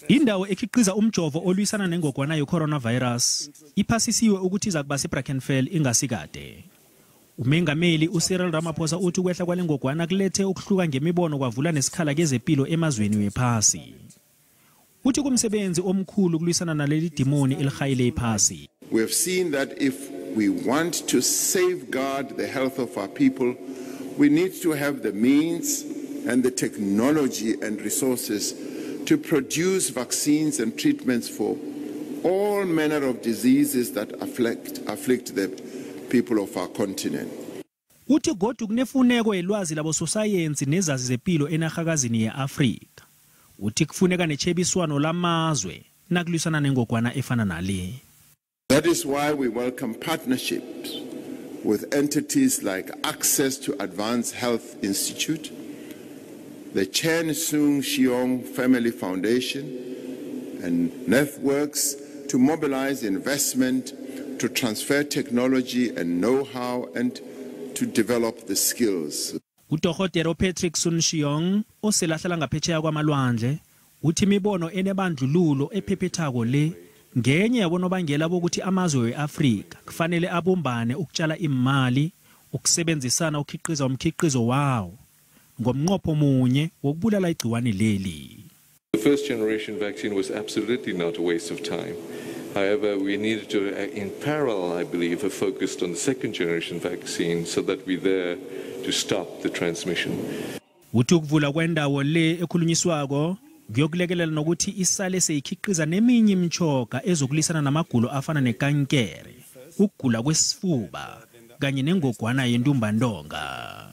Indawo ekhiqiza umjovo olwisana nengogwana ye-coronavirus iphasisiwe ukuthi izakuba seBrackenfell ingasikade. Umengameli uCyril Ramaphosa uthi ukwehla kwalengogwana kulethe ukuhluka ngemibono kwavula nesikhala kezepilo emazweni wephasi. Uthi kumsebenzi omkhulu ukulwisana naleli dimoni elirhayile iphasi. We have seen that if we want to safeguard the health of our people, we need to have the means and the technology and resources to produce vaccines and treatments for all manner of diseases that afflict the people of our continent. Uthi godu kunefuneko yelwazi labososayensi nezazi zepilo enarhakazini ye-Afrika. Uthi kufuneka netjhebiswano lamazwe nakulwisana nengogwana efana nale. That is why we welcome partnerships with entities like Access to Advanced Health Institute, the Chen Soon-Shiong Family Foundation, and networks to mobilize investment, to transfer technology and know-how, and to develop the skills. Udokotela Patrick Soon-Shiong oselahlala ngaphetsheya kwamalwandle uthi imibono enebandlululo ephephethako le ngenye yabonobangela bokuthi amazwe weAfrika kufanele abumbane ukutshala imali, ukusebenzisana ukukhiqiza umkhiqizo wawo ngomnqopho munye wokubulala igciwane leli. The first generation vaccine was absolutely not a waste of time. However, we needed to, in parallel, I believe, have focused on the second generation vaccine so that we're there to stop the transmission. Uthi ukuvula kwendawo le ekhulunyiswako kuyokulekelela nokuthi isale seyikhiqiza neminye imitjhoga ezokulisana namagulo afana nekankere, ukugula kwesifuba kanye nengogwana yentumbantonga.